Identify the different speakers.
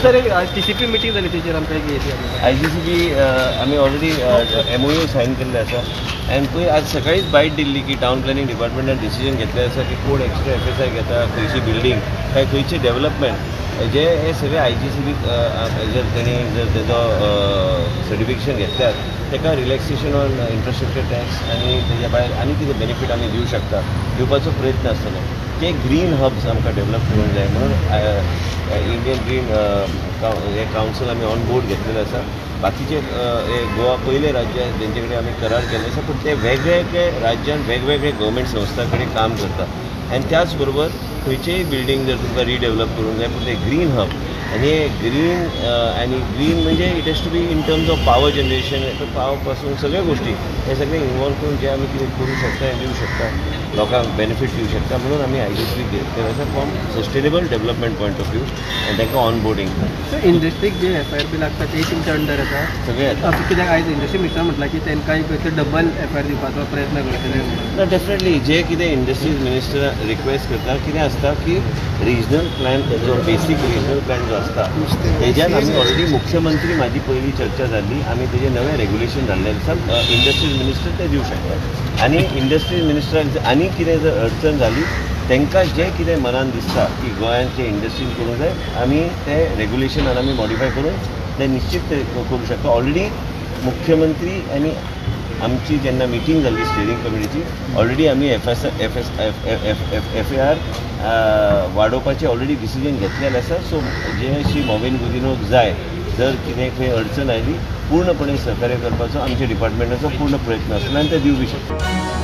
Speaker 1: Sir TCP meeting जाली तेजेर आमकां एक
Speaker 2: IGCB आमी ऑलरेडी MOU sign केल्ले आसा आनी पळय आज सकाळीच बायट दिल्ली की टावन प्लॅनिंग डिपार्टमेंटान डिसिजन घेतलें आसा की कोण एक्स्ट्रा FSI घेता खंयची बिल्डींग काय खंयची डेव्हलपमेंट जे हे सगळे IGCB जर तेणी जर तेजो सर्टिफिकेशन घेतल्यार ताका रिलॅक्सेशन ऑन इन्फ्रास्ट्रक्चर टॅक्स आनी तेज्या भायर आनी कितें बेनिफीट आमी दिवं शकता दिवपाचो प्रयत्न आसतलो. ते ग्रीन हब्स आमकां डेव्हलप करूंक जाय म्हणून इंडियन ग्रीन हे कावन्सिल आमी ऑन बोर्ड घेतलेले आसा. बाकीचे हे गोवा पयले राज्य जेंचे कडेन आमी करार केल्ले आसा पूण ते वेगवेगळे राज्यान वेगवेगळे गव्हर्मेंट संस्था कडेन काम करता आनी त्याच बरोबर खंयचेय बिल्डींग जर तुमकां रिडेवलप करूंक जाय पूण ते ग्रीन हब आनी हे ग्रीन आनी ग्रीन म्हणजे it has to be in terms of power generation power पासून सगळ्यो गोश्टी हे सगळे इनवॉल्व करून जे आमी कितें करूं शकता हें दिवं शकता लोकांक बेनिफीट दिवं शकता म्हणून आमी IGCB घेतलें आसा from sustainable development point of view आनी तांकां ऑन बोर्डींग.
Speaker 1: सो इंडस्ट्रीक जे FIR बी लागता ते तुमच्या अंडर येता
Speaker 2: सगळें येता.
Speaker 1: कित्याक आयज इंडस्ट्री मिनिस्टर म्हटलां की तांकां एक डबल FIR दिवपाचो प्रयत्न करतले.
Speaker 2: ना डेफिनेटली जे कितें इंडस्ट्रीज मिनिस्टर रिक्वेस्ट करता कितें आसता की रिजनल प्लॅन जो बेसीक रिजनल प्लॅन जो आसता तेज्यान आमी ऑलरेडी मुख्यमंत्री म्हाजी पयली चर्चा जाल्ली आमी तेजें नवें रेग्युलेशन धाडलें आसा इंडस्ट्रीज मिनिस्टर ते दिवं शकता आनी इंडस्ट्रीज मिनिस्टराक आनी कितें जर अडचण जाली तांकां जें कितें मनान दिसता की गोंयांत जे इंडस्ट्रीज करूंक जाय आमी ते रेग्युलेशनान आमी मॉडिफाय करून ते निश्चित करूं शकता. ऑलरेडी मुख्यमंत्री आनी आमची जेन्ना मिटींग जाल्ली स्टियरींग कमिटीची ऑलरेडी आमी FAR वाडोवपाचें ऑलरेडी डिसिजन घेतलेलें आसा. सो जे श्री मॉविन गुदिन्होक जाय जर कितें खंय अडचण आयली पूर्णपणे सहकार्य करपाचो आमच्या डिपार्टमेंटाचो पूर्ण प्रयत्न आसतलो आनी ते दिवपी शकता.